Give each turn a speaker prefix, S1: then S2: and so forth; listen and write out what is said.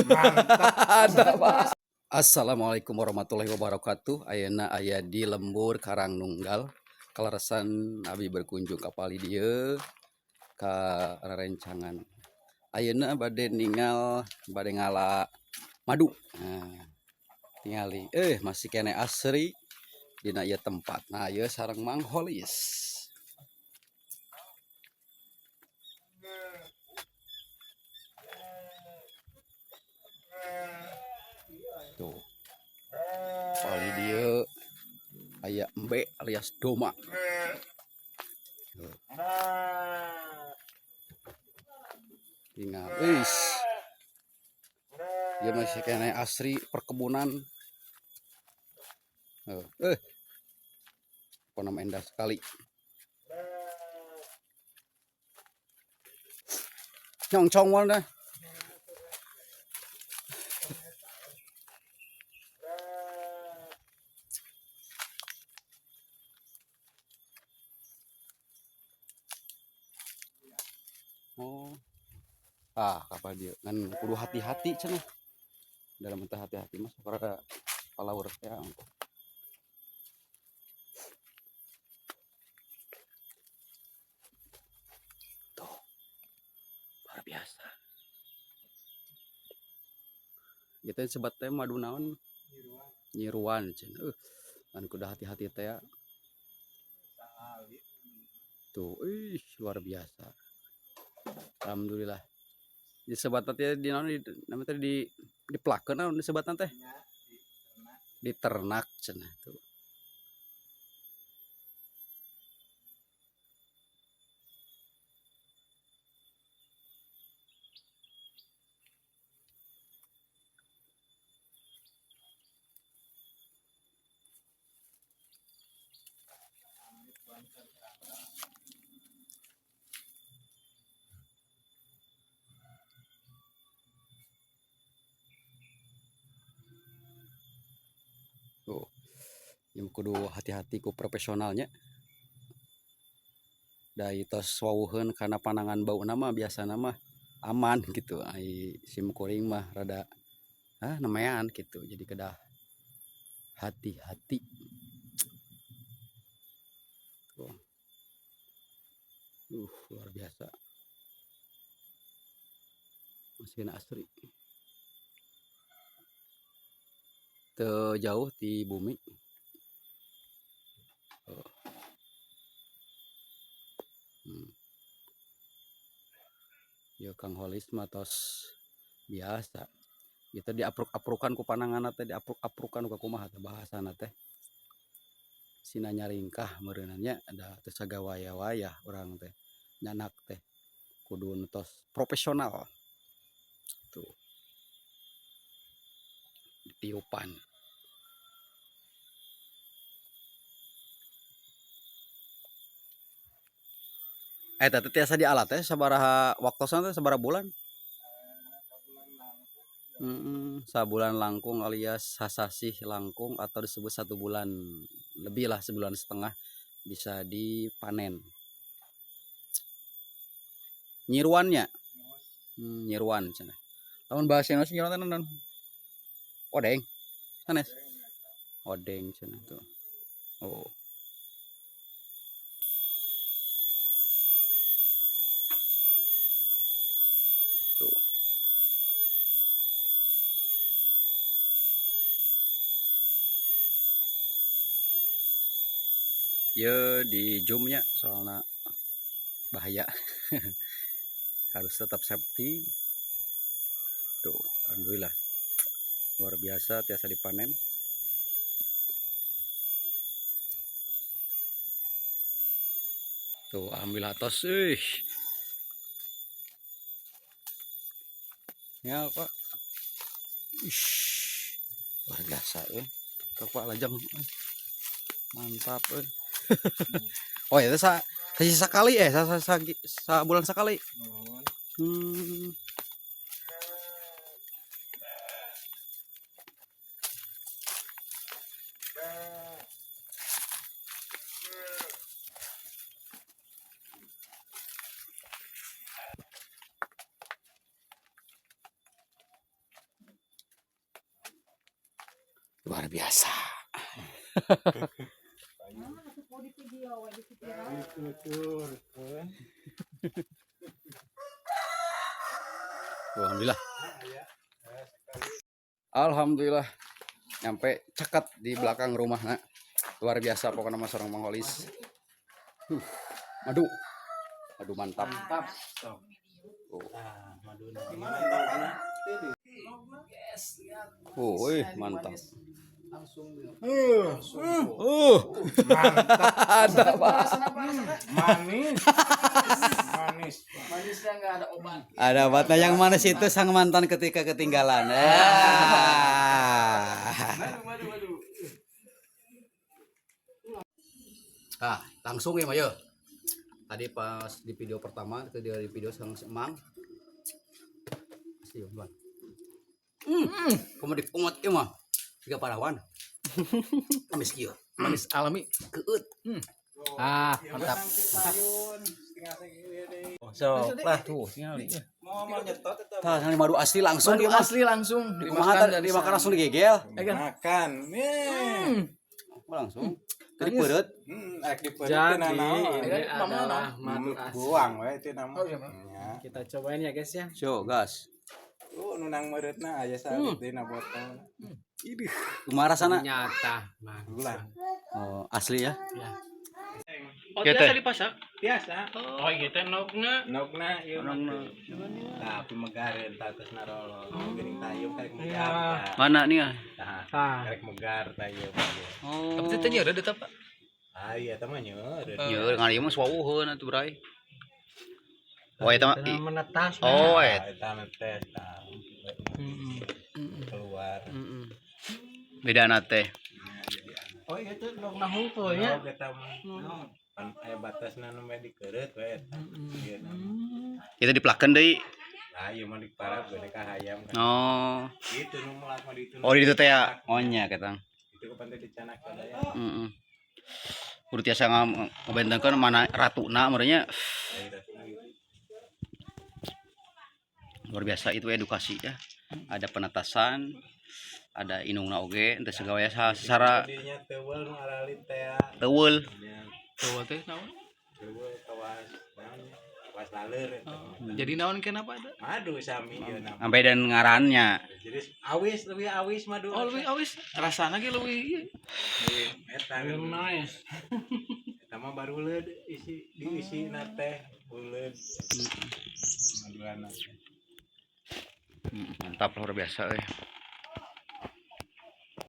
S1: Mantap. Assalamualaikum warahmatullahi wabarakatuh. Ayeuna aya di lembur Karangnunggal. Kaleresan abi berkunjung ka palih dieu ka rerencangan. Ayeuna bade ningal bade ngala madu. Nah, tingali masih kene asri dina ieu tempat. Nah, ieu sareng Mang Holis. Tuh. Palih dieu aya embe alias doma. Tuh. Tinggal, wis. Dia masih kena asri perkebunan. Pokoknya indah sekali. Nyongcong mana? Oh. Ah, kapal dia kan kudu hati-hati cenah. Dalam mentah hati-hati mas para palaur ya. Tuh. Luar biasa. Gitu sebat teh madu naon? Nyiruan cenah. Kan kudu hati-hati teh ya. Tuh, ih luar biasa. Alhamdulillah. Disebatna teh di naon di namanya teh di dipelakeun naon disebatna teh? Diternak cenah tuh. Tuh. Yang kudu hati-hati ku profesionalnya. Dari tos wawuheun kana panangan bau nama biasa nama aman gitu. Ai sim kuring mah rada nemayan gitu. Jadi kedah hati-hati. Tuh. Luar biasa. Masih asri. Teu jauh di bumi. Oh. Ya Kang Holis mah tos biasa. Gitu diapruk-aprukan ku pananganna teh, diapruk-aprukan ku kumaha teh bahasana teh. Sina nyaringkah meureunna nya da teu sagawaya-waya urang teh. Nyanak teh kudu nu tos profesional. Tuh. Ditiupan. Eta teh tiasa dialat teh sabaraha waktosna teh sabaraha bulan? Sabulan langkung alias sasasih langkung atau disebut 1 bulan lebih lah, sebulan setengah bisa dipanen. Nyiruannya? Nyiruan cenah. Lamun bahasa Indonesia nyiruan teh naon? Odeng. Sanes. Odeng cenah tuh. Oh. Tuh. Ya di zoomnya soalnya bahaya. Harus tetap safety. Tuh, alhamdulillah. Luar biasa tiasa dipanen. Tuh, alhamdulillah tos. Ih. Ya, Pak. Ish. Luar biasa ya. Tuh, Pak lajang. Mantap euy. Oh, itu sekali sa bulan sekali. Luar biasa.
S2: Ah, atuh di video we di viral.
S3: Dituturkeun.
S1: Alhamdulillah. Alhamdulillah nyampe caket di belakang rumah, nah. Luar biasa pokoknya mah sareng Mang Holis. Madu. Madu mantap.
S3: Mantap.
S1: Tuh.
S3: Nah, maduna.
S1: Oh, wih, mantap.
S3: Uh,
S1: Mantap.
S3: Manis. Manis.
S4: Manisnya nggak ada obat.
S1: Ada obatnya, yang manis itu sang mantan ketika ketinggalan. Ah.
S4: Waduh, waduh.
S1: Ah, langsung ya, Mayo. Tadi pas di video pertama, ke di video sang Emang. Asli, Bang. Kamu dipungut ieu mah. Tiga parawan. Manis kieu.
S4: Manis alami.
S1: Keut.
S4: Ah, mantap.
S3: So, lah.
S4: Tuh, tinggal
S3: Mau mau nyetot atau
S1: Tah, yang madu asli langsung
S4: Madu
S1: dia mah.
S4: asli langsung
S1: Dimakan,
S4: dari
S1: dimakan
S4: sana.
S1: langsung digegel.
S3: Makan. Nih.
S1: Langsung. Jadi peureut.
S3: Rek dipeureut
S5: Jadi
S3: tina naon.
S5: ini adalah madu asli.
S3: Buang we tina mah. Nya.
S5: Kita cobain ya, guys, ya.
S1: So, gas.
S3: Nu nang meureutna aya salit dina botol.
S1: Kumaha rasana?
S5: Ternyata manis.
S3: Gula.
S1: Oh, asli ya.
S5: Ya.
S6: Oh,
S1: Gitu.
S6: biasa dipasak?
S3: Biasa.
S6: Oh, iya teh nogna.
S3: Nokna ieu mah. Tapi megareun tatus narolo. Geuning tayub karek megar.
S1: Mana nih ah?
S3: Tah,
S5: Ah,
S3: karek megar tayub.
S1: Oh.
S6: Tapi teh nyeureut eta, Pak.
S3: Ah iya teh mah nyeureut.
S1: Nyeur ngan ieu mah suwauheun atuh, Bray. Oh, eta mah
S5: menetas.
S1: Oh,
S3: Nah,
S1: eta.
S3: eta netes tah. Keluar.
S1: Beda teh.
S5: Oh iya tuh nokna hungkul nya.
S3: Nog eta mah. Pan aya batasna nu meh dikeureut we eta. Ieu na mah.
S1: Itu diplakeun deui.
S3: Nah, ieu mah diparap gede ka hayam kan.
S1: Oh.
S3: Itu nu mulak mah ditu.
S1: Oh, di ditu teh ya. Oh nya ketang.
S3: Itu kapan teh dicanak ya.
S1: Heeh. Kudu tiasa ngabentenkeun mana ratuna meureunnya.
S3: Ai ratuna gitu.
S1: Luar biasa itu edukasi ya. Ada penetasan, ada inungna oge, ente segawaya secara
S3: Dinya teuweul nu aralit teh.
S1: teuweul.
S3: Nya
S6: Tuh teh naon?
S3: teuweul kawas naon nya? Kawas laleur eta mah.
S6: Jadi naon kenapa ada?
S3: Madu sami ieu nama.
S1: Sampai dan ngarannya.
S3: Jadi awis, lebih awis madu.
S6: Oh, lebih awis. Rasana ge leuwih ieu.
S3: Lebih eta
S5: Nice.
S3: Eta mah baru leud isi diisi na teh buleud. Madulana.
S1: Mantap, luar biasa eh.